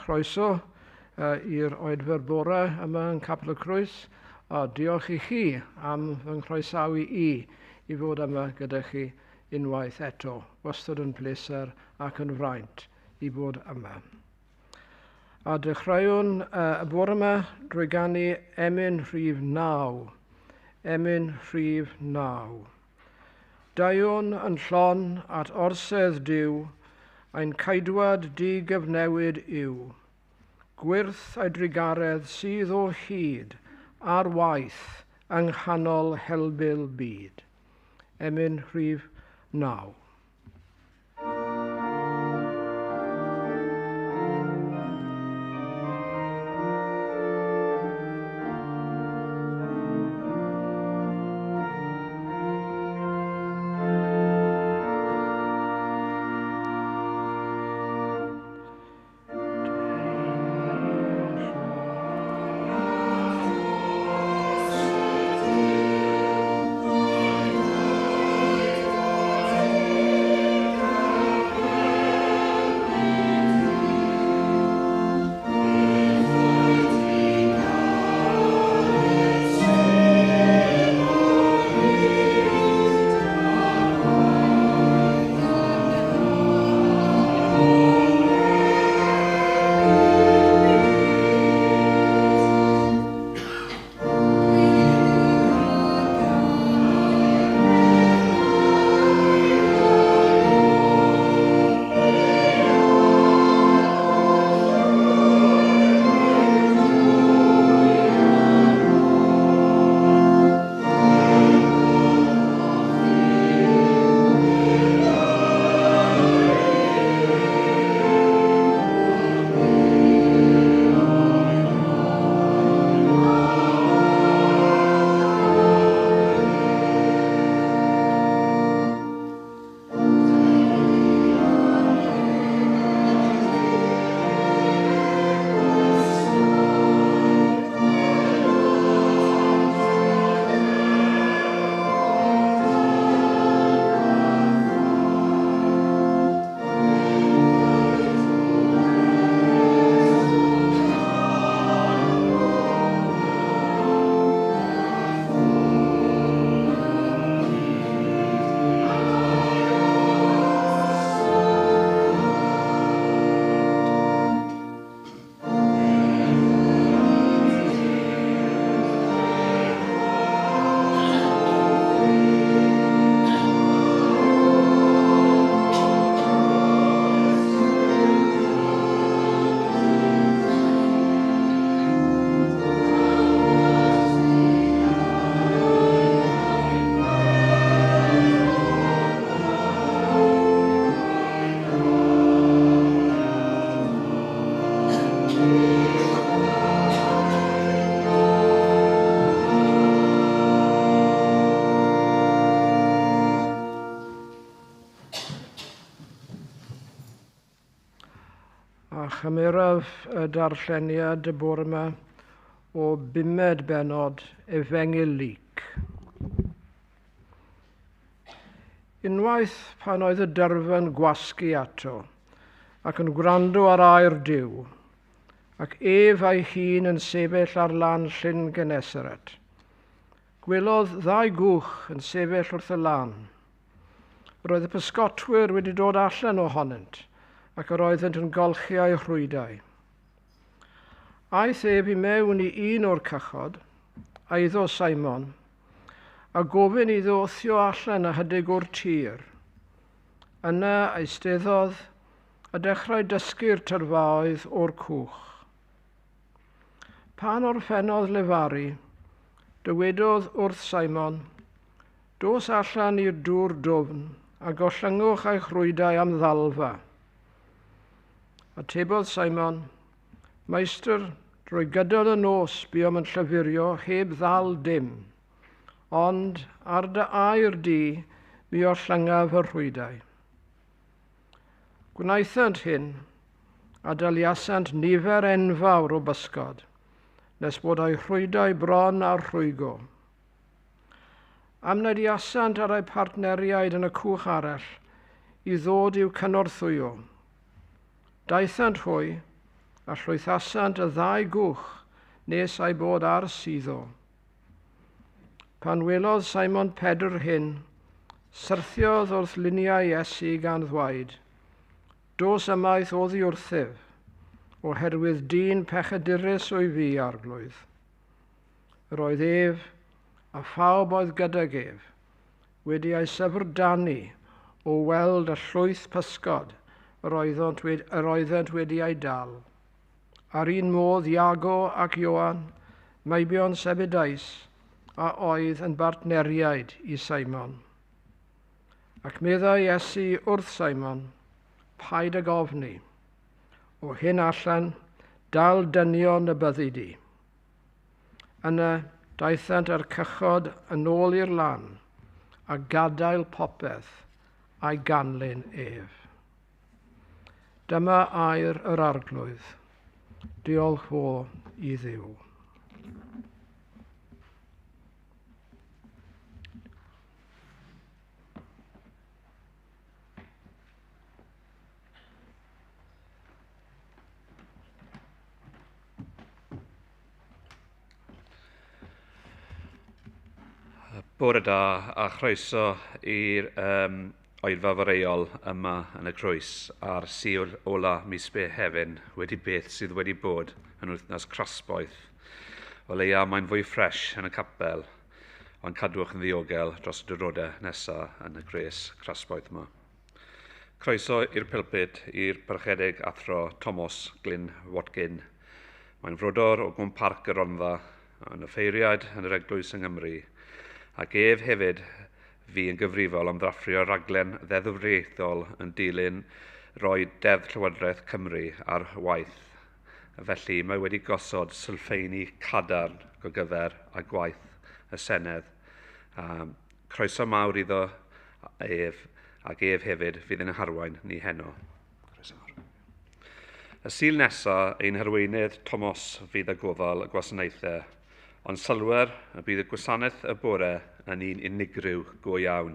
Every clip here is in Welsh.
Chroeso i'r oedfa'r bore yma yn Capel y Crwys, a diolch i chi am fy nghroesawu i i fod yma gyda chi unwaith eto. Wastad yn pleser ac yn fraint i fod yma. A dechreuwn y bore yma drwy ganu emyn rhif 9. Emyn rhif 9. Deuwn yn llon at orsedd Duw, ein ceidwad digyfnewid yw. Gwyrth a'i drugaredd sydd o hyd ar waith yng nghanol helbul byd. Emyn rhif 9. A chymeraf y darlleniad y bore yma o bumed bennod Efengyl Luc. Unwaith pan oedd y dyrfa'n gwasgu ato ac yn gwrando ar air Duw, ac ef a'i hun yn sefyll ar lan Llyn Genesaret, gwelodd ddau gwch yn sefyll wrth y lan. Roedd y pysgotwyr wedi dod allan ohonynt, ac yr oeddent yn golchi eu rhwydau. Aeth ef i mewn i un o'r cychod, eiddo Simon, a gofyn iddo wthio allan ychydig o'r tir. Yna eisteddodd a dechrau dysgu'r tyrfaoedd o'r cwch. Pan orffennodd lefaru, dywedodd wrth Simon, "Dos allan i'r dŵr dwfn a gollyngwch eich rhwydau am ddalfa." Atebodd Simon, "Meistr, drwy gydol y nos buom yn llyfurio heb ddal dim, ond ar dy air di mi ollyngaf y rhwydau." Gwnaethant hyn, a daliasant nifer enfawr o bysgod, nes bod eu rhwydau bron â rhwygo. Amnediasant ar eu partneriaid yn y cwch arall i ddod i'w cynorthwyo. Daethant hwy, A llwythasant y ddau gwch nes ei bod ar suddo. Pan welodd Simon Pedr hyn, syrthiodd wrth liniau Iesu gan ddweud, "Dos ymaith oddi wrthyf, oherwydd dyn pechadurus wyf fi, Arglwydd." Yr oedd ef, a phawb oedd gydag ef, wedi ei syfrdanu o weld y llwyth pysgod yr oeddent wedi ei dal. A'r un modd Iago ac Ioan, meibion Sebedeus, a oedd yn bartneriaid i Simon. Ac meddai Iesu wrth Simon, "Paid ag ofni. O hyn allan, dal dynion y byddi di." Yna daethant â'r cychod yn ôl i'r lan a gadael popeth a'i ganlyn ef. Dyma air yr Arglwydd. Diolch fo i Dduw. Bore da a chroeso i'r oedfa foreol yma yn y Crwys a'r Sul ola mis Mehefin wedi beth sydd wedi bod yn wythnos crasboeth. O leia mae'n fwy ffres yn y capel, ond cadwch yn ddiogel dros y diwrnodau nesaf yn y gwres crasboeth yma. Croeso i'r pulpit i'r Parchedig Athro Thomas Glyn Watkin. Mae'n frodor o Gwm Parc y Rhondda, yn offeiriad yn yr Eglwys yng Nghymru, ac ef hefyd fu yn gyfrifol am ddrafftio raglen ddeddfwriaethol yn dilyn roi Deddf Llywodraeth Cymru ar waith. Felly mae wedi gosod sylfeini cadarn gogyfer a gwaith y Senedd. Croeso mawr iddo ef, ac ef hefyd fydd yn harwain ni heno. Croeso mawr. Y Sul nesaf, ein harweinydd Thomas fydd â gofal y gwasanaethau, ond sylwer y bydd y gwasanaeth y bore yn un unigryw go iawn.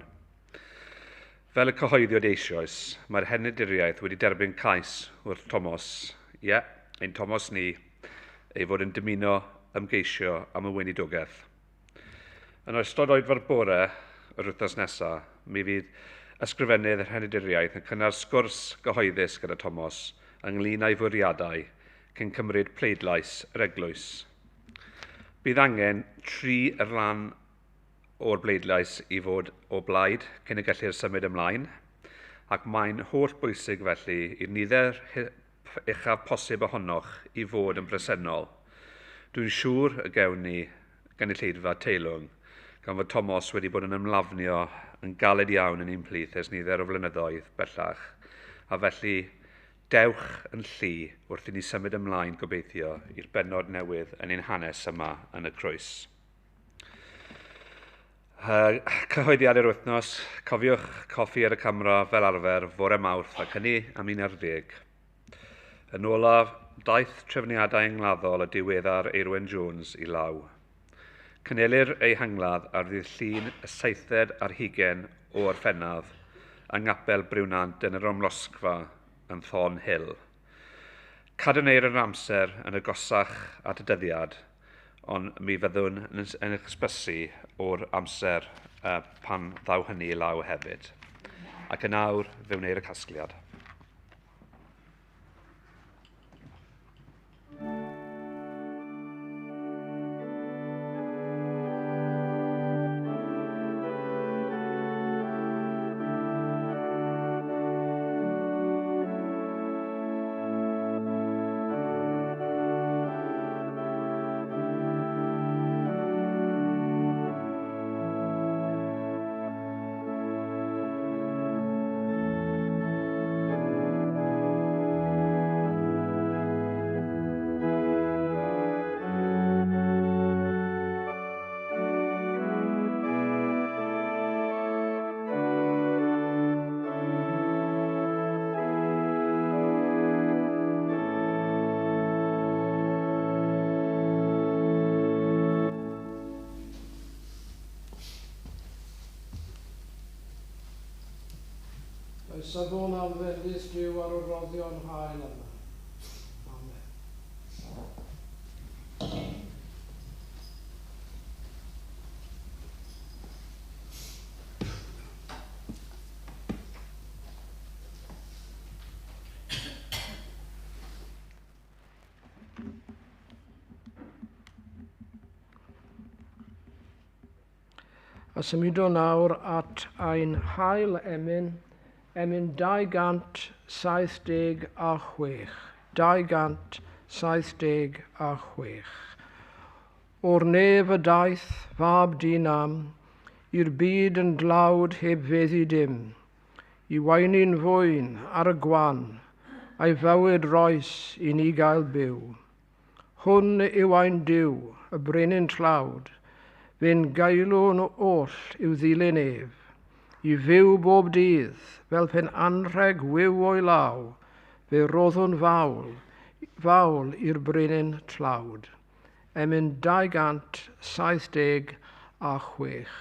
Fel y cyhoeddiwyd eisoes, mae'r henaduriaeth wedi derbyn cais wrth Thomas, ie, ein Thomas ni, ei fod yn dymuno ymgeisio am y weinidogaeth. Yn ystod oedfa'r bore yr wythnos nesaf, mi fydd ysgrifennydd yr henaduriaeth yn cynnal sgwrs gyhoeddus gyda Thomas ynglyn â'i fwriadau cyn cymryd pleidlais yr eglwys. Bydd angen 3 rhan o'r bleidlais i fod o blaid cyn y gellir symud ymlaen, ac mae'n holl bwysig felly i'r nifer uchaf posib ohonoch i fod yn bresennol. Dwi'n siŵr y gewn ni gynulleidfa teilwng, gan fod Thomas wedi bod yn ymlafnio yn galed iawn yn ein plith ers nifer o flynyddoedd bellach, a felly dewch yn llu wrth i ni symud ymlaen gobeithio i'r bennod newydd yn ein hanes yma yn y Crwys. Cyhoeddiad yr wythnos, cofiwch coffi ar y camera fel arfer fore Mawrth ac hynny am 11. Yn olaf, daeth trefniadau angladdol y diweddar Eirwen Jones i law. Cynhelir ei hangladd ar ddydd Llun y 27 o Orffennaf yng Nghapel Briwnant yn yr Amlosgfa yn Thornhill. Cadarnheir yr amser yn agosach at y dyddiad, ond mi fyddwn yn eich hysbysu o'r amser pan ddaw hynny i law hefyd. Ac yn awr, fe wneir y casgliad. Safon am fendith Duw ar y rhoddion hael yma. Amen. A symudo nawr at ein hail emyn, emyn 276. 276. O'r nef y daeth fab dinam, i'r byd yn dlawd heb feddu dim, i waeni'n fwyn ar y gwan, a'i fywyd roes i ni gael byw. Hwn yw ein Duw, y brenin tlawd, fe'n gaelwn oll i'w ddilyn ef, i fyw bob dydd, fel pen anrheg wiw o'i law, fe roddwn fawl i'r brenin tlawd. Emyn 276.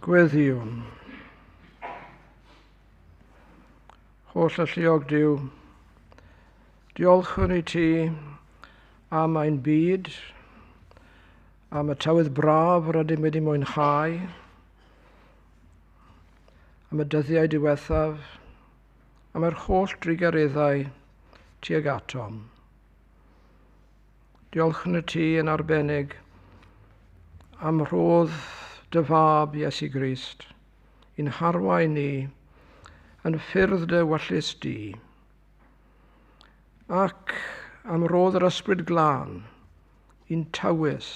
Gweddïwn. Holl alluog Duw, diolchwn i ti am ein byd, am y tywydd braf rydym wedi mwynhau, am y dyddiau diwethaf, am yr holl drugareddau tuag atom. Diolchwn i ti yn arbennig am rhodd dy fab Iesu Grist, i'n harwain ni yn ffyrdd dy ewyllys di, ac am rodd yr Ysbryd Glân i'n tywys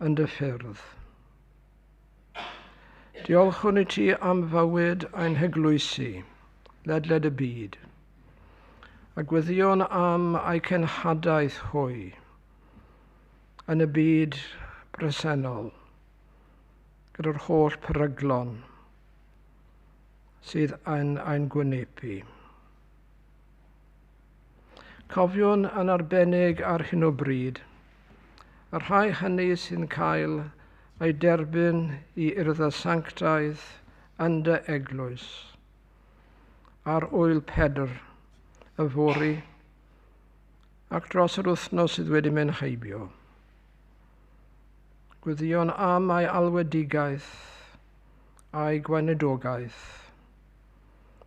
yn dy ffyrdd. Diolchwn i ti am fywyd ein heglwysi ledled y byd, a gweddïwn am eu cenhadaeth hwy yn y byd bresennol, gyda'r holl peryglon sydd yn ein gwynebu. Cofiwn yn arbennig ar hyn o bryd y rhai hynny sy'n cael eu derbyn i urddau sanctaidd yn dy eglwys ar ŵyl Pedr yfory ac dros yr wythnos sydd wedi mynd heibio. Gweddïwn am ei alwedigaeth a'i gweinidogaeth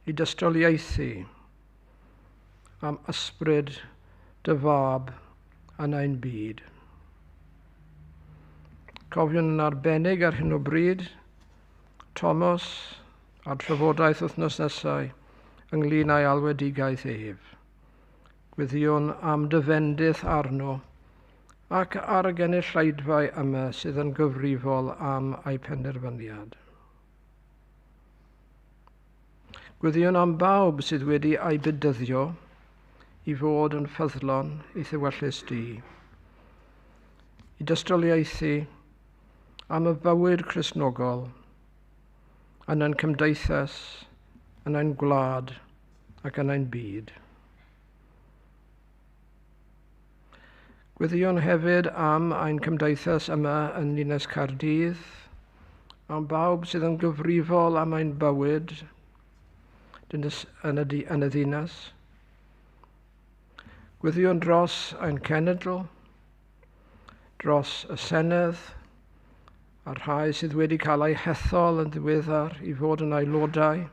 i dystoliaethu am ysbryd dy fab yn ein byd. Cofiwn yn arbennig ar hyn o bryd Thomas a'r trafodaeth wythnos nesau ynglyn â'i alwedigaeth ef. Gweddïwn am dy fendith arno ac ar y gynulleidfa yma sydd yn gyfrifol am ei penderfyniad. Gweddïwn am bawb sydd wedi ei bedyddio i fod yn ffyddlon i'th ewyllys di, i dystoliaethu am y bywyd Cristnogol yn ein cymdeithas, yn ein gwlad ac yn ein byd. Gweddïwn hefyd am ein cymdeithas yma yn Ninas Caerdydd, am bawb sydd yn gyfrifol am ein bywyd yn y ddinas. Gweddïwn dros ein cenedl, dros y Senedd, a'r rhai sydd wedi cael eu hethol yn ddiweddar i fod yn aelodau,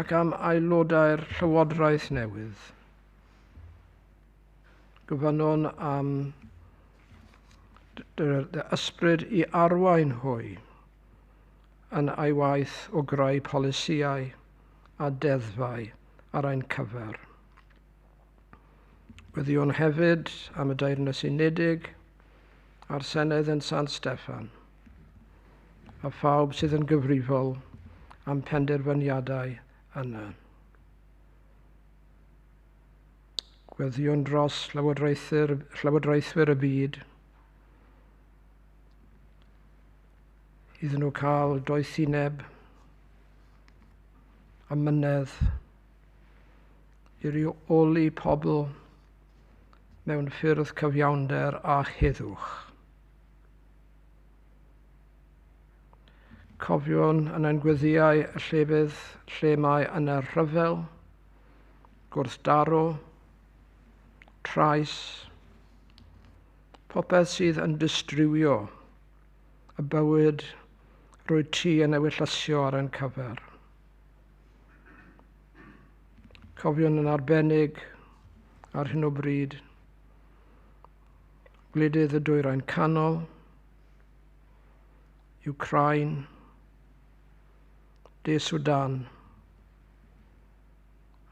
ac am aelodau'r Llywodraeth newydd. Gofynnwn am dy ysbryd i arwain hwy yn ei waith o greu polisïau a deddfau ar ein cyfer. Gweddïwn hefyd am y Deyrnas Unedig a'r Senedd yn San Steffan, a phawb sydd yn gyfrifol am penderfyniadau yna. Gweddïwn dros llywodraethwyr y byd, iddyn nhw cael doethineb a mynedd i reoli pobl mewn ffyrdd cyfiawnder a heddwch. Cofiwn yn ein gweddïau y llefydd lle mae yna rhyfel, gwrthdaro, trais, popeth sydd yn distrywio y bywyd rwy ti yn ewyllysio ar ein cyfer. Cofiwn yn arbennig ar hyn o bryd gwledydd y Dwyrain Canol, Ukraine, De Sudan,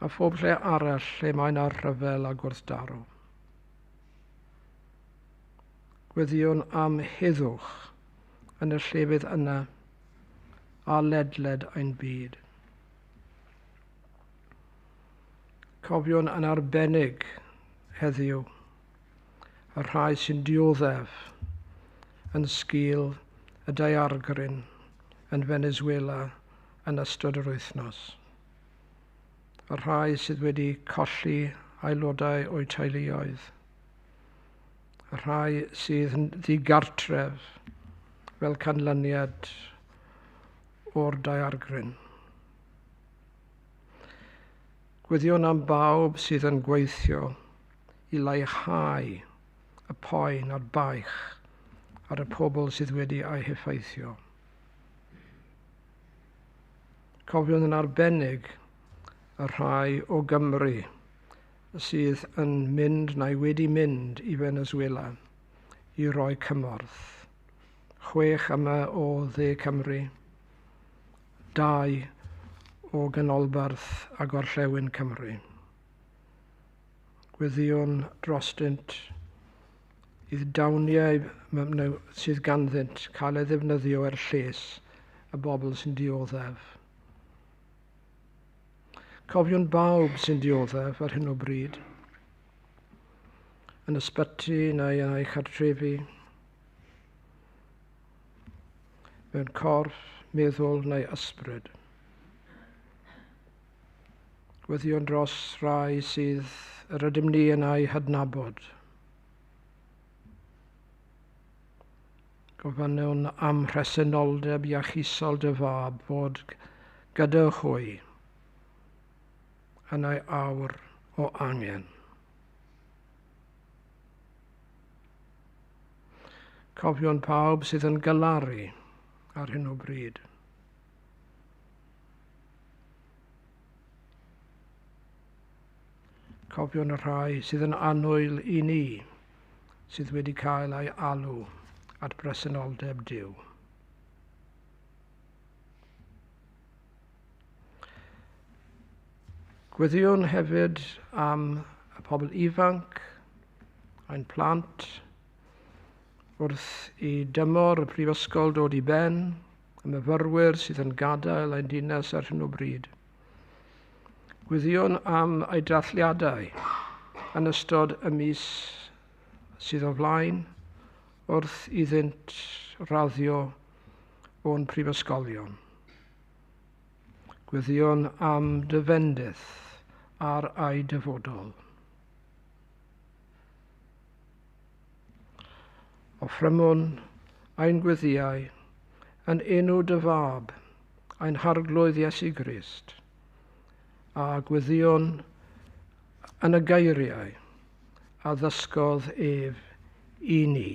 a phob lle arall lle mae yna rhyfel a gwrthdaro. Gweddïwn am heddwch yn y llefydd yna a ledled ein byd. Cofiwn yn arbennig heddiw y rhai sy'n dioddef yn sgil y daeargryn yn Venezuela yn ystod yr wythnos. Y rhai sydd wedi colli aelodau o'u teuluoedd. Y rhai sydd yn ddigartref fel canlyniad o'r daeargryn. Gweddïwn am bawb sydd yn gweithio i leihau y poen a'r baich ar y pobl sydd wedi eu heffeithio. Cofiwn yn arbennig y rhai o Gymru sydd yn mynd neu wedi mynd i Venezuela i roi cymorth. 6 yma o Dde Cymru, 2 o Ganolbarth a Gorllewin Cymru. Gweddïwn drostynt i'r dawniau sydd ganddynt cael ei ddefnyddio er lles y bobl sy'n dioddef. Cofiwn bawb sy'n dioddef ar hyn o bryd, yn ysbyty neu yn ei chartrefi, mewn corff, meddwl neu ysbryd. Gweddïwn dros rai sydd yr ydym ni yn eu hadnabod. Gofynnwn am presenoldeb iachusol dy fab fod gyda hwy yn ei awr o angen. Cofiwn pawb sydd yn galaru ar hyn o bryd. Cofiwn y rhai sydd yn annwyl i ni sydd wedi cael ei alw at bresenoldeb Duw. Gweddïwn hefyd am y pobl ifanc, ein plant, wrth i dymor y prifysgol dod i ben, y myfyrwyr sydd yn gadael ein dinas ar hyn o bryd. Gweddïwn am eu dathliadau yn ystod y mis sydd o flaen, wrth iddynt raddio o'n prifysgolion. Gweddïwn am dy fendith ar ei dyfodol. Offrymwn ein gweddïau yn enw dy fab, ein Harglwydd Iesu Grist, a gweddïwn yn y geiriau a ddysgodd ef i ni.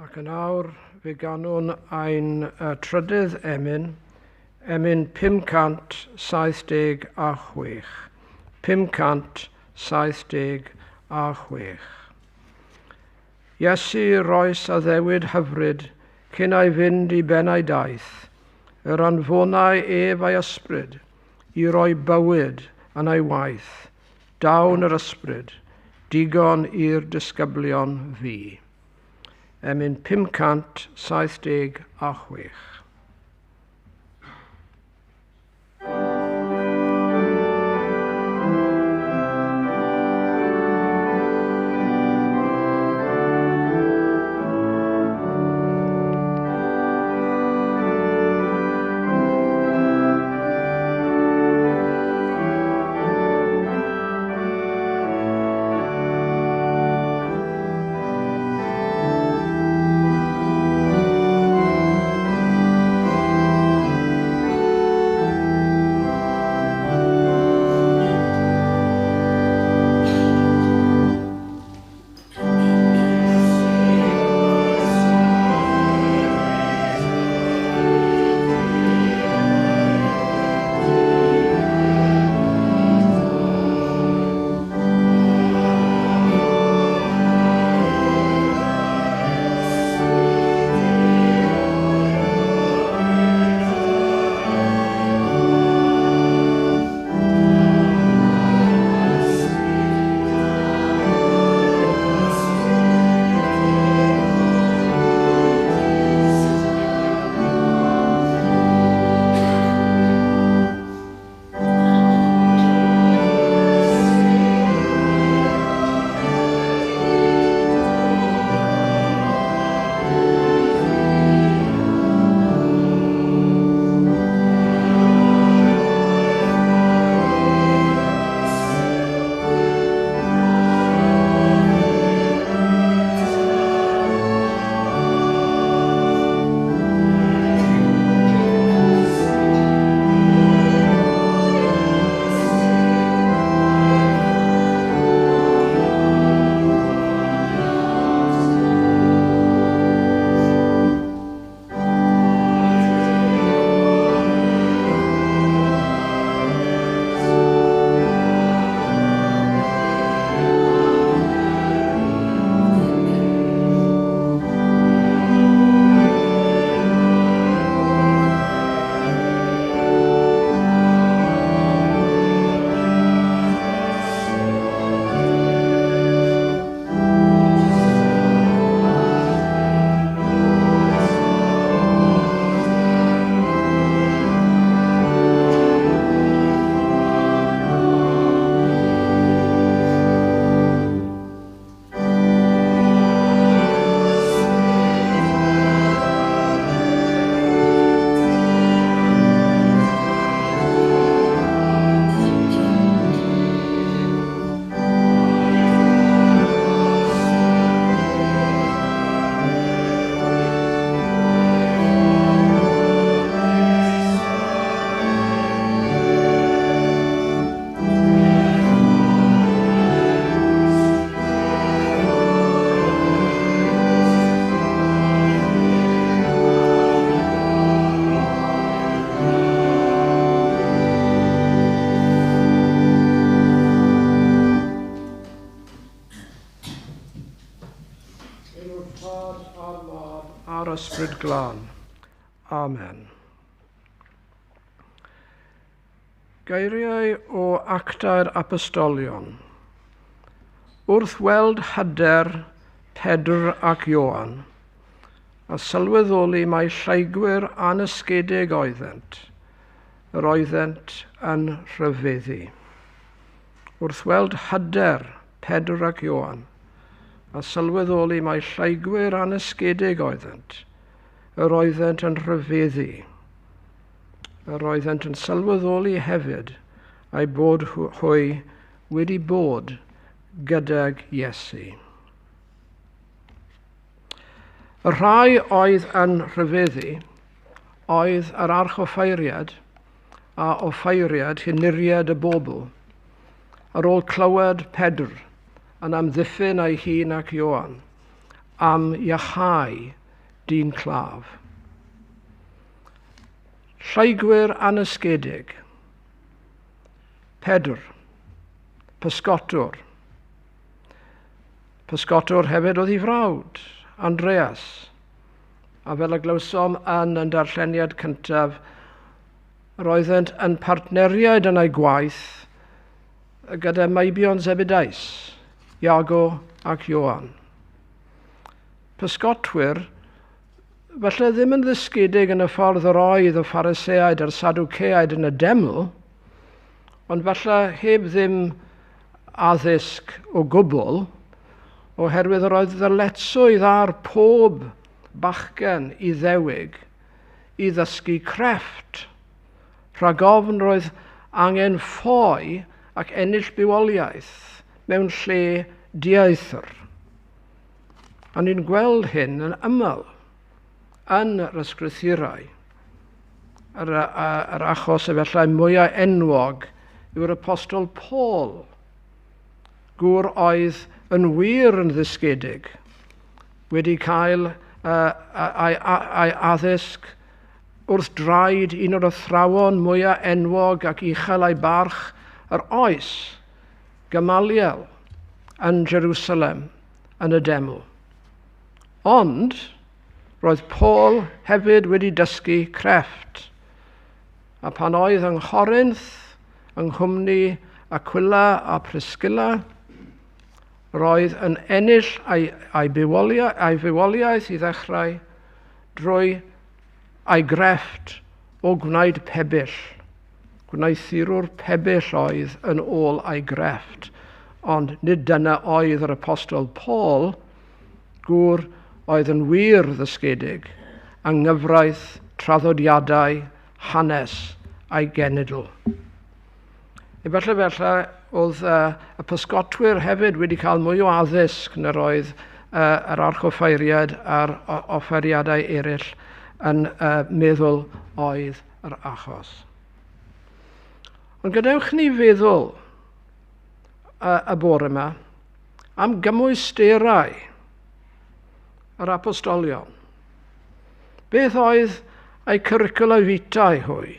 Ac yn awr fe ganwn ein trydydd emyn, emyn 576. 576. 576. Iesu roes addewid hyfryd cyn ei fynd i bennau daith, yr anfonau ef a'i ysbryd i roi bywyd yn ei waith, dawn yr ysbryd, digon i'r disgyblion fi. Emyn 576. Ysbryd Glân. Amen. Geiriau o Actau'r Apostolion. Wrth weld hyder Pedr ac Ioan, a sylweddoli mai lleigwyr anysgedig oeddent, yr oeddent yn rhyfeddu. Wrth weld hyder Pedr ac Ioan, a sylweddoli mai lleigwyr anysgedig oeddent, yr oeddent yn rhyfeddu. Yr oeddent yn sylweddoli hefyd ei bod hwy wedi bod gydag Iesu. Y rhai oedd yn rhyfeddu oedd yr archoffeiriad a offeiriad hynuriad y bobl, ar ôl clywed Pedr yn amddiffyn ei hun ac Ioan am iachau dyn claf. Lleigwyr anysgedig. Pedr. pysgotwr. Pysgotwr hefyd oedd ei frawd, Andreas. A fel y glywsom yn yn darlleniad cyntaf, roeddent yn partneriaid yn eu gwaith gyda meibion Zebedeus, Iago ac Ioan. Pysgotwyr, falle ddim yn ddysgedig yn y ffordd yr oedd y Phariseaid a'r Sadwceaid yn y deml, ond falle heb ddim addysg o gwbl, oherwydd yr oedd ddyletswydd ar pob bachgen Iddewig i ddysgu crefft. Rhag ofn roedd angen ffoi ac ennill bywoliaeth mewn lle dieithr. A ni'n gweld hyn yn aml yn yr ysgrythurau. Yr achos efallai mwyaf enwog yw'r apostol Paul, gŵr oedd yn wir yn ddysgedig, wedi cael ei addysg wrth draed un o'r athrawon mwyaf enwog ac uchel ei barch yr oes, Gamaliel, yn Jerusalem, yn y deml. Ond roedd Paul hefyd wedi dysgu crefft, a pan oedd yng Nghorinth, yng nghwmni Aquila a Priscilla, roedd yn ennill ei fywoliaeth i ddechrau drwy ei grefft o gwneud pebyll. Gwneuthurwr pebyll oedd yn ôl ei grefft, ond nid dyna oedd yr apostol Paul, gŵr oedd yn wir ddysgedig yng nghyfraith traddodiadau hanes a'i genedl. Efallai felly oedd y pysgotwyr hefyd wedi cael mwy o addysg na'r oedd yr archoffeiriaid a'r offeiriadau eraill yn meddwl oedd yr achos. Ond gadewch ni feddwl y bore yma am gymwysterau yr apostolion. Beth oedd eu curricula vitae hwy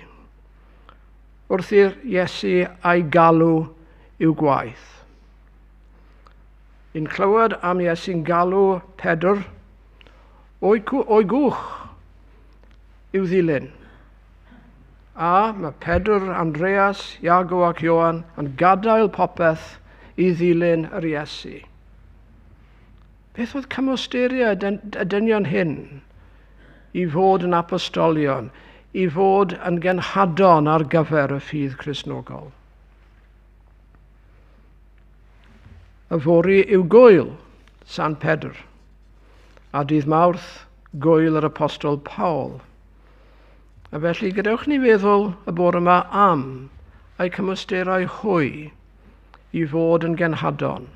wrth i'r Iesu a'i galw i'w gwaith? Ni'n clywed am Iesu'n galw Pedr o'i gwch i'w ddilyn. A mae Pedr, Andreas, Iago ac Ioan yn gadael popeth i ddilyn yr Iesu. Beth oedd cymwysterau y dynion hyn i fod yn apostolion, i fod yn genhadon ar gyfer y ffydd Cristnogol? Yfory yw gŵyl San Pedr, a dydd Mawrth gŵyl yr Apostol Paul. A felly gadewch ni feddwl y bore yma am eu cymwysterau hwy i fod yn genhadon,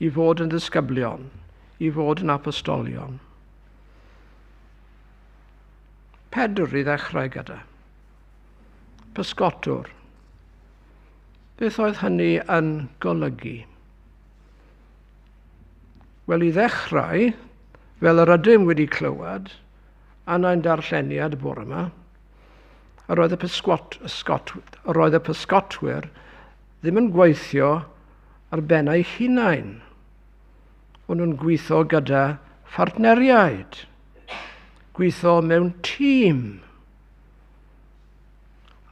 i fod yn ddisgyblion, i fod yn apostolion. Pedr i ddechrau gyda. Pysgotwr. Beth oedd hynny yn golygu? Wel, i ddechrau, fel yr ydym wedi clywed, yn ein darlleniad bore yma, yr oedd y pysgotwyr ddim yn gweithio ar ben eu hunain. O'n nhw'n gweithio gyda phartneriaid, gweithio mewn tîm.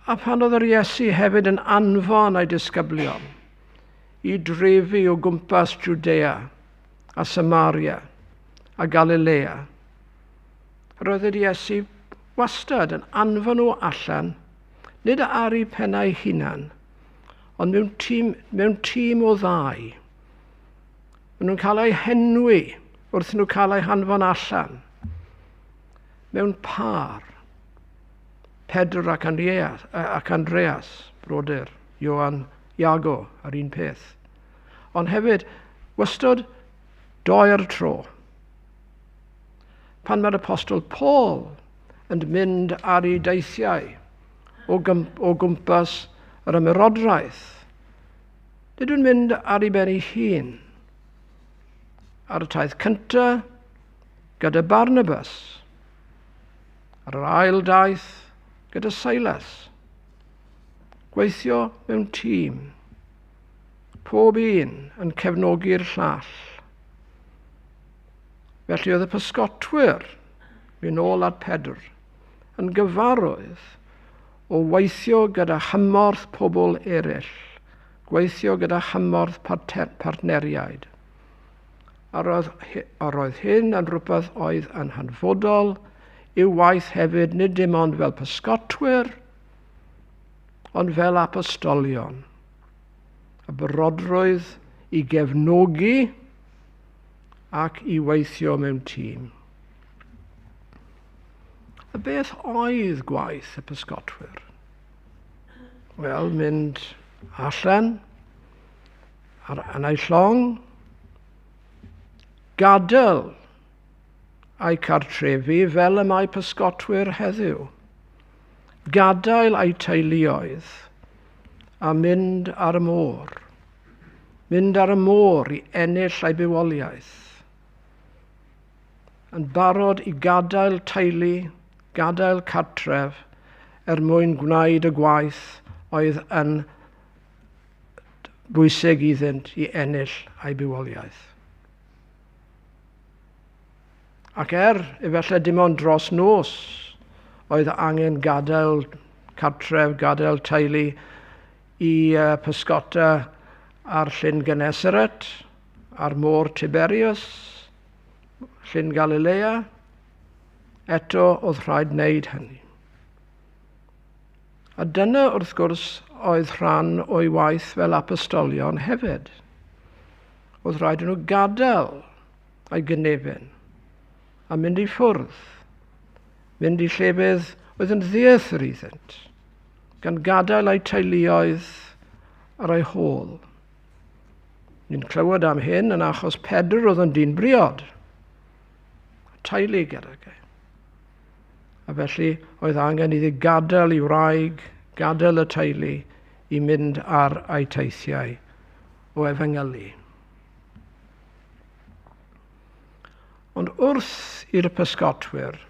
A pan oedd yr Iesu hefyd yn anfon ei disgyblion i drefi o gwmpas Jwdea a Samaria a Galilea, roedd yr Iesu wastad yn anfon nhw allan, nid ar eu pennau hunan, ond mewn tîm o ddau. Maen nhw'n cael eu henwi wrth nhw cael eu hanfon allan mewn pâr. Pedr ac Andreas, brodyr, Ioan, Iago, yr un peth. Ond hefyd, wastad doi ar y tro. Pan mae'r Apostol Paul yn mynd ar ei deithiau o gwmpas yr ymerodraeth, nid yw'n mynd ar ei ben ei hun. Ar y taith cyntaf gyda Barnabas, ar yr ail daith gyda Silas. Gweithio mewn tîm. Pob un yn cefnogi'r llall. Felly oedd y pysgotwyr, mynd ôl at Pedr, yn gyfarwydd o weithio gyda chymorth pobl eraill, gweithio gyda chymorth partneriaid. A roedd hyn yn rhywbeth oedd yn hanfodol i'w waith hefyd, nid dim ond fel pysgotwyr, ond fel apostolion. Y barodrwydd i gefnogi ac i weithio mewn tîm. A beth oedd gwaith y pysgotwyr? Wel, mynd allan ar eu llong, gadael eu cartrefi fel y mae pysgotwyr heddiw, gadael eu teuluoedd a mynd ar y môr. Mynd ar y môr i ennill eu bywoliaeth. Yn barod i gadael teulu, gadael cartref, er mwyn gwneud y gwaith oedd yn bwysig iddynt i ennill eu bywoliaeth. Ac efallai dim ond dros nos oedd angen gadael cartref, gadael teulu i pysgota ar Llyn Genesaret, ar môr Tiberius, Llyn Galilea, eto oedd rhaid wneud hynny. A dyna, wrth gwrs, oedd rhan o'i waith fel apostolion hefyd. Oedd rhaid nhw gadael ei gynefin a mynd i ffwrdd, mynd i llefydd oedd yn ddieithr iddynt, gan gadael eu teuluoedd ar eu hôl. Ni'n clywed am hyn yn achos Pedr oedd yn dyn briod, teulu gydag e. A felly oedd angen iddi gadael i wraig, gadael y teulu i mynd ar eu teithiau o efengylu. Ond wrth i'r pysgotwyr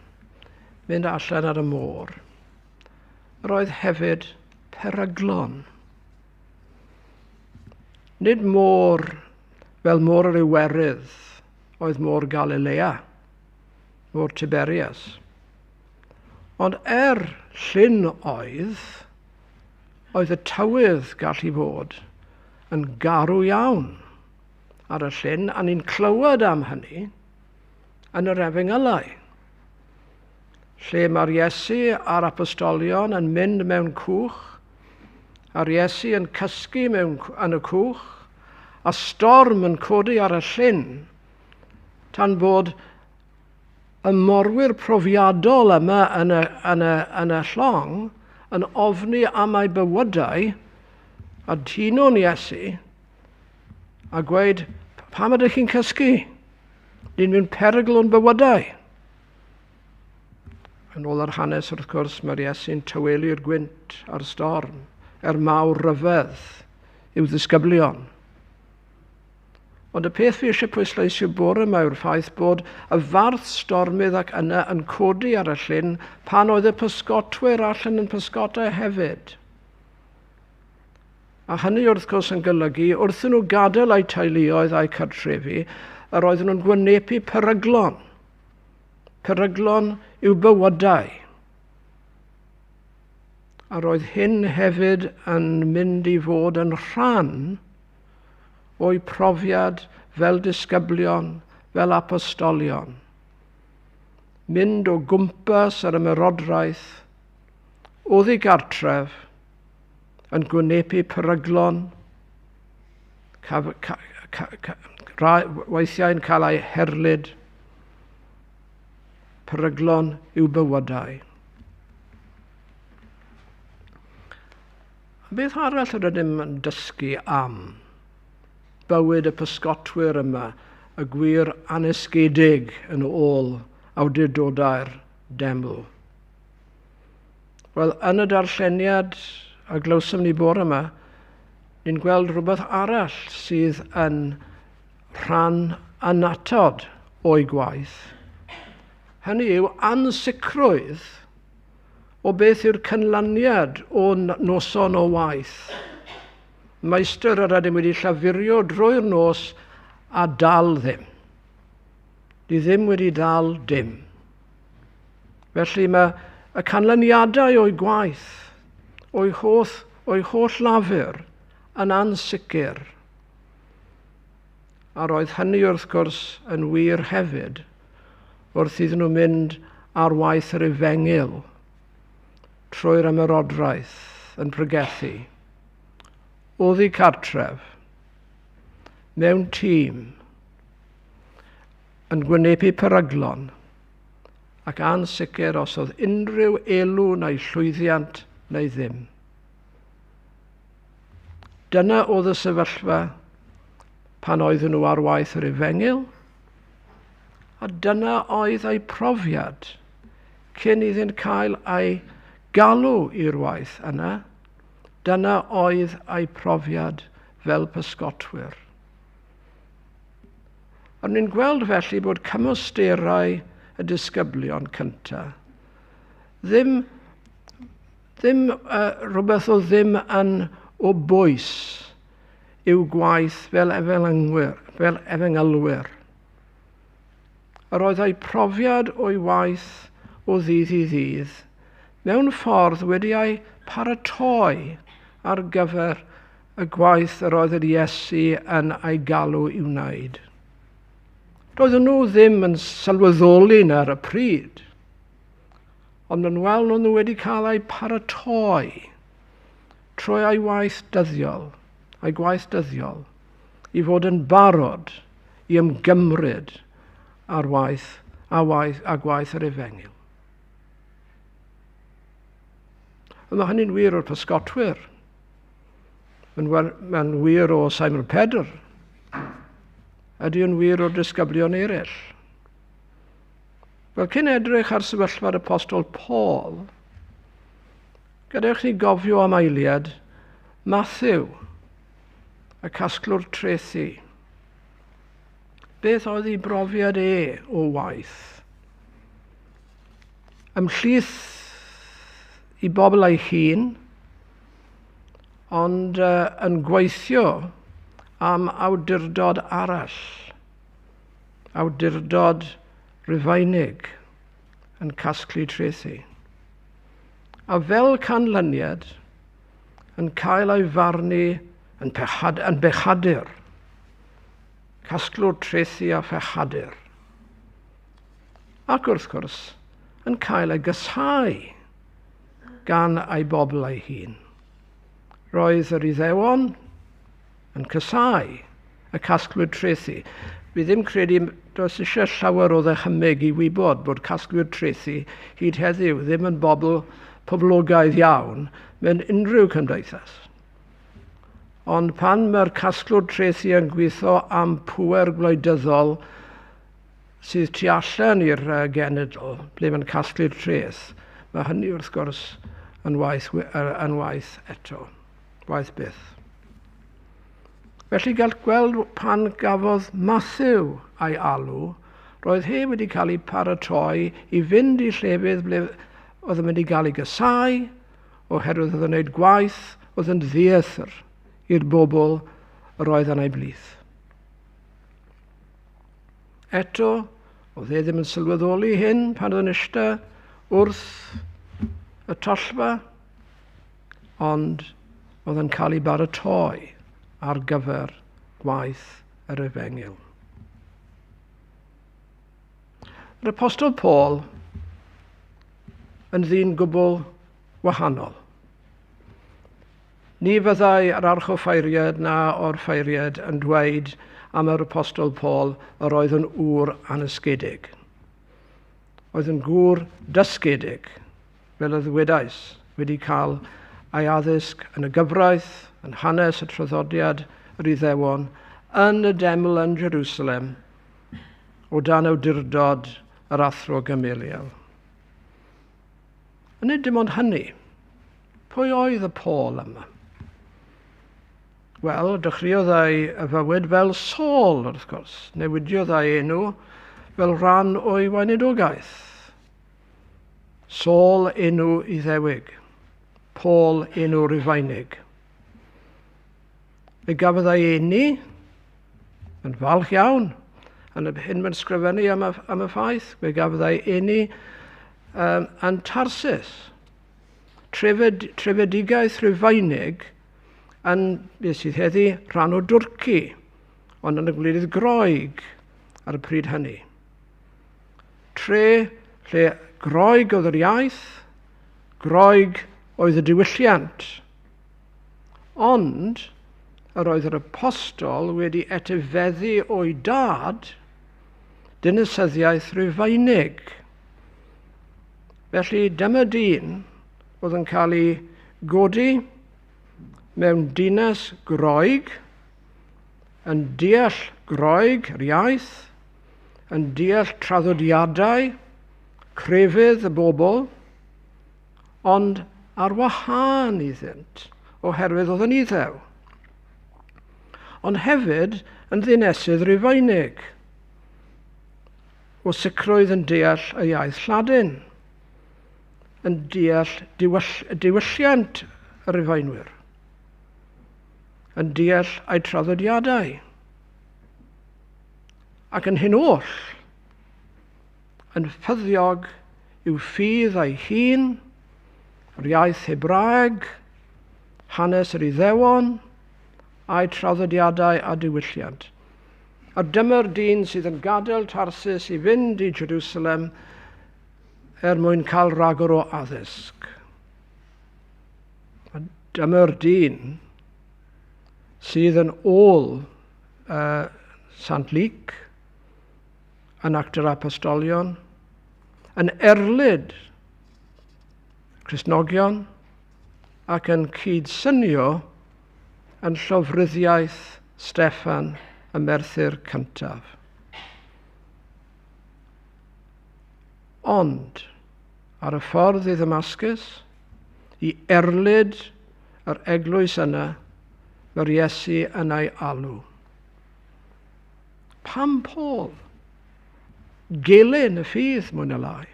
mynd allan ar y môr, roedd hefyd peryglon. Nid môr fel môr yr Iwerydd oedd môr Galilea, môr Tiberias. Ond llyn oedd y tywydd gallu fod yn garw iawn ar y llyn, a ni'n clywed am hynny yn yr Efengylau, lle mae'r Iesu a'r apostolion yn mynd mewn cwch, a'r Iesu yn cysgu yn y cwch, a storm yn codi ar y llyn, tan bod y morwyr profiadol yma yn y llong yn ofni am eu bywydau, a dino'n Iesu, a gweud, pam ydych chi'n cysgu? Ni'n mynd perygl o'n bywydau. Yn ôl yr hanes, wrth gwrs, mae'r Iesu'n tawelu'r gwynt a'r storm, er mawr ryfedd i'w ddisgyblion. Ond y peth fi eisiau pwysleisio bore yma yw'r ffaith bod y farth stormydd ac yna yn codi ar y llyn pan oedd y pysgotwyr allan yn pysgota hefyd. A hynny wrth gwrs yn golygu wrth nhw gadael eu teuluoedd a'u cartrefi, yr oedden nhw'n gwynebu peryglon. Peryglon i'w bywydau. A roedd hyn hefyd yn mynd i fod yn rhan o'u profiad fel disgyblion, fel apostolion. Mynd o gwmpas yr ymerodraeth, oddi gartref, yn gwynebu peryglon, weithiau'n cael eu herlid, peryglon i'w bywydau. A beth arall yr ydym yn dysgu am bywyd y pysgotwyr yma, y gwir anesgedig yn ôl awdurdodau'r deml? Wel, yn y darlleniad a glywsom ni bore yma, ni'n gweld rhywbeth arall sydd yn rhan annatod o'i gwaith. Hynny yw ansicrwydd o beth yw'r cynlaniad o noson o waith. Meistr, yr ydym wedi llafurio drwy'r nos a dal ddim. Ni ddim wedi dal dim. Felly mae y canlyniadau o'i gwaith, o'i holl lafur, yn ansicr. A roedd hynny wrth gwrs yn wir hefyd wrth iddyn nhw mynd ar waith yr efengyl trwy'r ymerodraeth yn pregethu. Oddi cartref, mewn tîm, yn gwynebu peryglon, ac ansicr os oedd unrhyw elw neu llwyddiant neu ddim. Dyna oedd y sefyllfa pan oedden nhw ar waith yr efengyl, a dyna oedd eu profiad cyn iddynt cael eu galw i'r waith yna. Dyna oedd eu profiad fel pysgotwyr. A ni'n gweld felly bod cymwysterau y disgyblion cyntaf ddim rhywbeth o ddim yn o bwys i'w gwaith fel efengylwyr. Yr oedd eu profiad o'i waith o ddydd i ddydd mewn ffordd wedi ei paratoi ar gyfer y gwaith yr oedd yr Iesu yn ei galw i'w wneud. Doedden nhw ddim yn sylweddoli ar y pryd, ond yn weld nhw wedi cael eu paratoi trwy ei waith dyddiol, i fod yn barod i ymgymryd ar waith a gwaith yr efengyl. A mae hynny'n wir o'r pysgotwyr. Mae'n wir o Simon Pedr. Ydy yn wir o'r disgyblion eraill. Wel, cyn edrych ar sefyllfa'r Apostol Paul, gadewch ni gofio am eiliad Matthew, y casglwr trethi. Beth oedd ei brofiad e o waith? Ymhlith i bobl ei hun, ond yn gweithio am awdurdod arall, awdurdod Rufeinig yn casglu trethi. A fel canlyniad, yn cael ei farnu yn bechadur, casglwr trethi a phechadur. Ac wrth gwrs, yn cael ei gysau gan ei bobl ei hun. Roedd yr Iddewon yn cysau y casglwyr trethi. Fi ddim credu does eisiau llawer o ddychymyg i wybod bod casglwyr trethi hyd heddiw ddim yn bobl poblogaidd iawn mewn unrhyw cymdeithas. Ond pan mae'r casglwr trethi yn gweithio am pŵer gwleidyddol sydd tu allan i'r genedl ble mae'n casglu'r treth, mae hynny wrth gwrs yn waith eto, waith byth. Felly gall gweld pan gafodd Matthew ei alw, roedd he wedi cael ei paratoi i fynd i llefydd ble oedd yn mynd i gael ei gysau, oherwydd oedd yn gwneud gwaith oedd yn ddieithr i'r bobl yr oedd yn ei blith. Eto, oedd e ddim yn sylweddoli hyn pan oedd yn eistedd wrth y tollfa, ond oedd yn cael ei baratoi ar gyfer gwaith yr efengyl. Yr Apostol Paul yn ddyn gwbl wahanol. Ni fyddai yr archoffeiriad na orffeiriad yn dweud am yr Apostol Paul yr oedd yn ŵr anysgedig. Oedd yn gŵr dysgedig, fel y ddwedais, wedi cael ei addysg yn y gyfraith, yn hanes y traddodiad yr Iddewon, yn y deml yn Jerusalem, o dan awdurdod yr athro Gamaliel. A nid dim ond hynny. Pwy oedd y Paul yma? Wel, dechreuodd ei fywyd fel Saul, wrth gwrs. Newidiodd ei enw fel rhan o'i weinidogaeth. Saul enw Iddewig, Paul enw Rufeinig. Fe gafodd ei eni yn falch iawn yn y hyn mae'n sgrifennu am y, am y ffaith. Fe gafodd ei eni yn Tarsus. Trefed, trefedigaeth Rufeinig yn beth sydd heddi rhan o Dwrci, ond yn y gwledydd Groeg ar y pryd hynny. Tre lle Groeg oedd yr iaith, Groeg oedd y diwylliant. Ond yr oedd yr apostol wedi etifeddu o'i dad dinasyddiaeth Rufeinig. Felly dyma dyn oedd yn cael ei godi mewn dinas Groeg, yn deall Groeg, yr iaith, yn deall traddodiadau, crefydd y bobl, ond ar wahân iddynt, oherwydd oedd yn iddew. Ond hefyd yn ddinesydd Rufeinig, o sicrwydd yn deall y iaith Lladin, yn deall diwylliant y Rufeinwyr, yn deall eu traddodiadau. Ac yn hyn oll, yn ffyddiog i'w ffydd ei hun, yr iaith Hebraeg, hanes yr Iddewon, a'i traddodiadau a diwylliant. A dyma'r dyn sydd yn gadael Tarsus i fynd i Jerusalem er mwyn cael rhagor o addysg. A dyma'r dyn sydd yn ôl Sant Luc, yn Act yr Apostolion, yn erlid Cristnogion ac yn cydsynio yn llofruddiaeth Steffan y Merthyr cyntaf. Ond, ar y ffordd i Ddamascus, i erlid yr eglwys yna, mae'r Iesu yn ei alw. Pam Paul? Gelyn y ffydd, mwy na lai.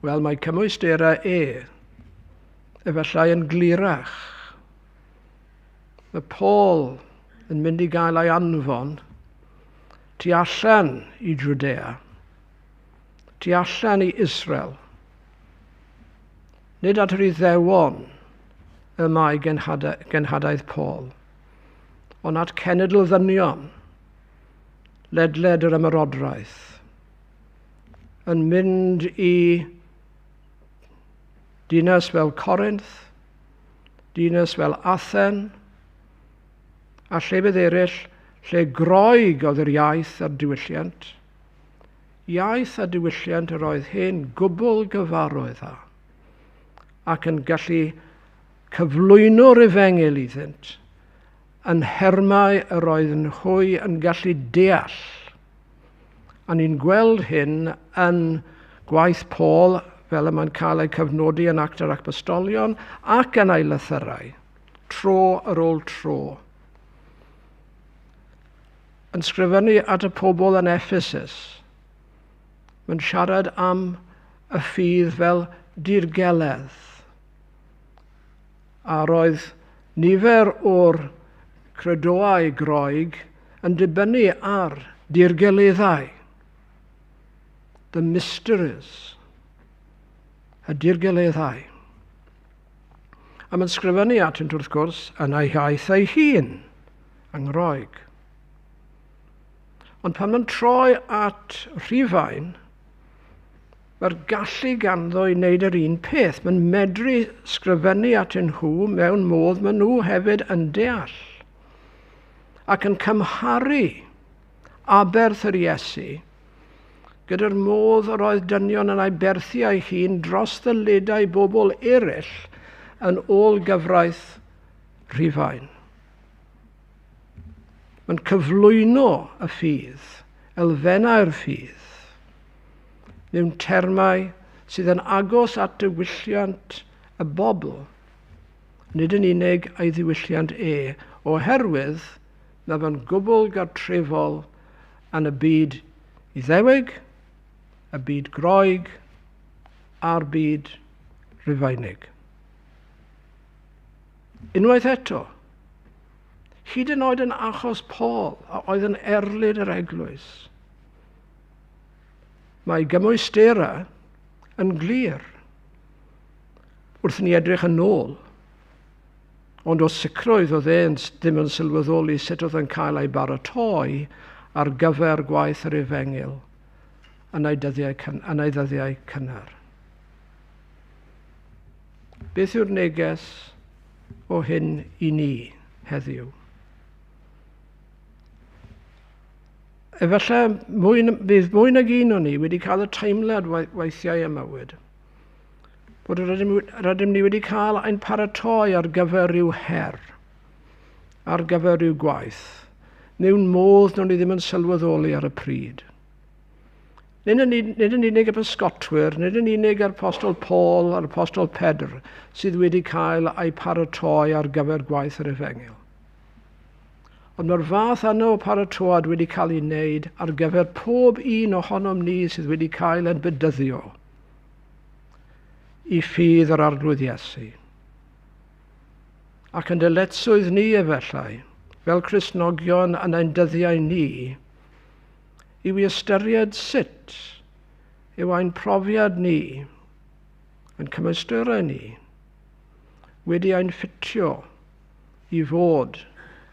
Wel, mae cymwysterau e efallai yn glirach. Mae Paul yn mynd i gael ei anfon tu allan i Judea, tu allan i Israel. Nid at yr Iddewon y mae genhadaeth Paul, ond at cenedl ddynion ledled yr ymerodraeth, yn mynd i dinas fel Corinth, dinas fel Athen, a llefydd eraill lle Groeg oedd yr iaith a'r diwylliant. Iaith a diwylliant yr oedd hen gwbl gyfarwydd â, ac yn gallu cyflwyno'r efengyl iddynt yn nhermau yr oedd yn hwy yn gallu deall. A ni'n gweld hyn yn gwaith Paul fel y mae'n cael ei cyfnodi yn Act yr Apostolion ac yn ei lythyrau, tro ar ôl tro. Yn sgrifennu at y pobl yn Ephesus, mae'n siarad am y ffydd fel dirgeledd. A roedd nifer o'r credoau Groeg yn dibynnu ar dirgeleddau. The mysteries. Y dirgeleddau. A mae'n sgrifennu atynt wrth gwrs yn ei iaith ei hun, yng Nghroeg. Ond pan mae'n troi at Rhufain, Mae'r gallu ganddo i wneud yr un peth. Mae'n medru sgrifennu atyn nhw mewn modd maen nhw hefyd yn deall. Ac yn cymharu aberth yr Iesu gyda'r modd yr oedd dynion yn aberthu ei hun dros ddyledau bobl eraill yn ôl gyfraith Rhufain. Mae'n cyflwyno y ffydd, elfennau'r ffydd, mewn termau sydd yn agos at diwylliant y bobl, nid yn unig ei ddiwylliant e, oherwydd mae fe'n gwbl gartrefol yn y byd Iddewig, y byd Groeg a'r byd Rufeinig. Unwaith eto, Hyd yn oed yn achos Paul, a oedd yn erlid yr eglwys. Mae gymwysterau yn glir wrth ni edrych yn ôl. Ond o sicrwydd oedd e'n ddim yn sylweddoli sut oedd yn cael ei baratoi ar gyfer gwaith yr efengyl yn ei ddyddiau cynnar. Beth yw'r neges o hyn i ni heddiw? Efallai bydd mwy nag un o'n ni wedi cael y teimlad weithiau ym mywyd bod rydym ni wedi cael ein paratoi ar gyfer rhyw her, ar gyfer rhyw gwaith, mewn modd nawn ni ddim yn sylweddoli ar y pryd. Nid yn unig y pysgotwyr, nid yn unig yr Apostol Paul a'r Apostol Pedr sydd wedi cael eu paratoi ar gyfer gwaith yr efengyl. Ond mae'r fath yna o paratoad wedi cael ei wneud ar gyfer pob un ohonom ni sydd wedi cael ein bedyddio i ffydd yr Arglwydd Iesu. Ac yn dyletswydd ni efallai, fel Cristnogion yn ein dyddiau ni, yw i ystyried sut yw ein profiad ni, yn cymwysterau ni, wedi ein ffitio i fod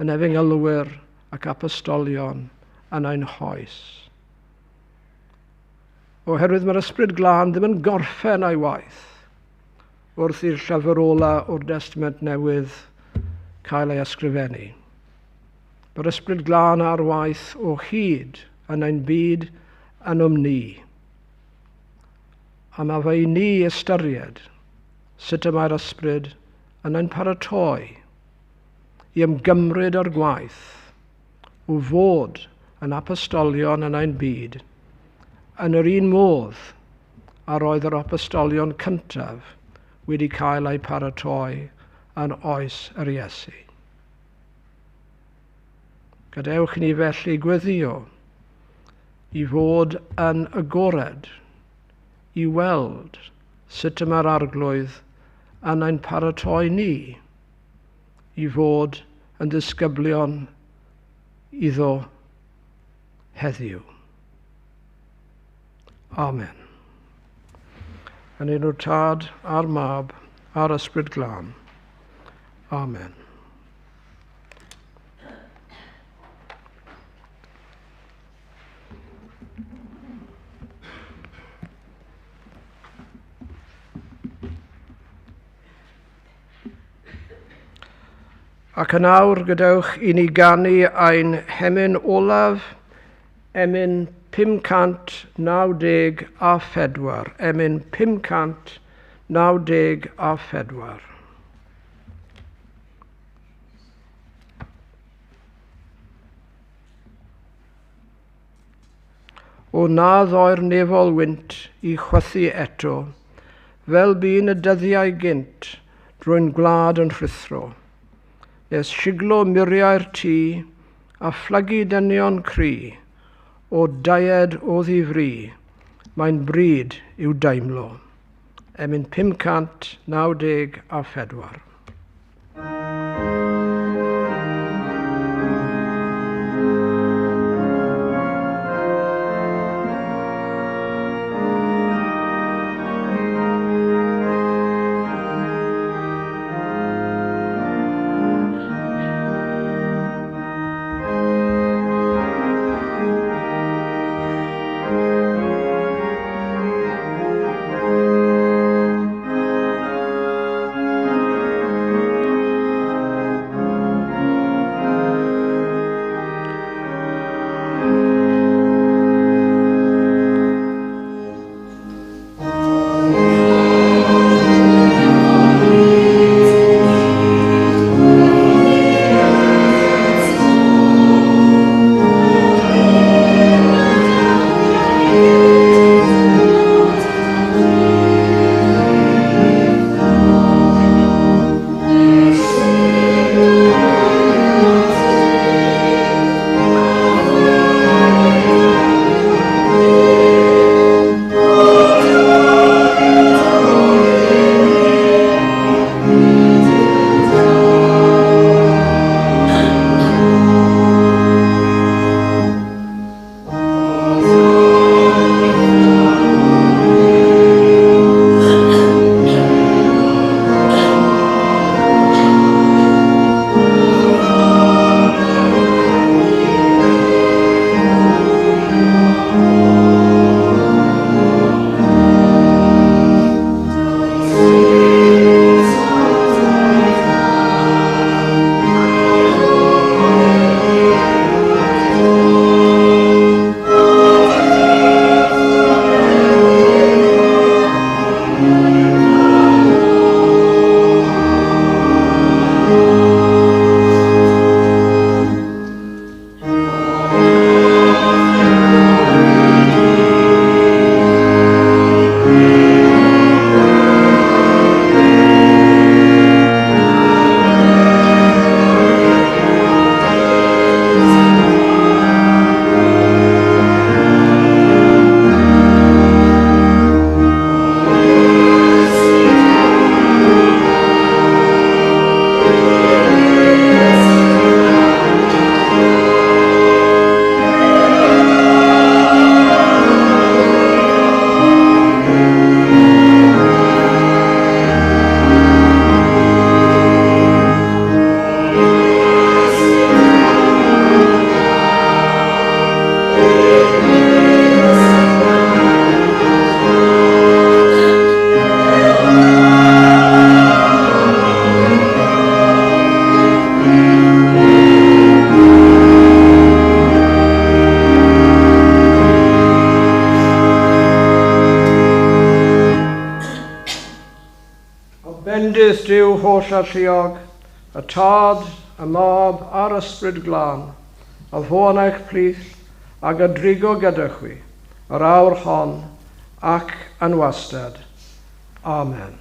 yn efengylwyr ac apostolion yn ein hoes. Oherwydd mae'r Ysbryd Glân ddim yn gorffen ei waith wrth i'r llyfr ola o'r Testament Newydd cael ei ysgrifennu. Mae'r Ysbryd Glân ar waith o hyd yn ein byd ynom ni. A mae fe i ni ystyried sut y mae'r Ysbryd yn ein paratoi i ymgymryd â'r gwaith o fod yn apostolion yn ein byd yn yr un modd a roedd yr apostolion cyntaf wedi cael eu paratoi yn oes yr Iesu. Gadewch i ni felly gweddio i fod yn agored i weld sut y mae'r Arglwydd yn ein paratoi ni i fod yn ddisgyblion iddo heddiw. Amen. Yn enw'r Tad a'r Mab a'r Ysbryd Glân. Amen. Ac yn awr gadewch i ni ganu ein hemyn olaf, emyn 594, emyn 594. O na ddoi'r nefol wynt i chwythu eto, fel bu'n y dyddiau gynt drwy'n gwlad yn rhuthro, nes siglo muriau'r tŷ a phlygu dynion cry, o died o ddifri, mae'n bryd i'w deimlo. Emyn 594. Bendith Duw holl alluog, y Tad, y Mab a'r Ysbryd Glân, a fo yn eich plith, ag a drigo gyda chwi, yr awr hon ac yn wastad. Amen.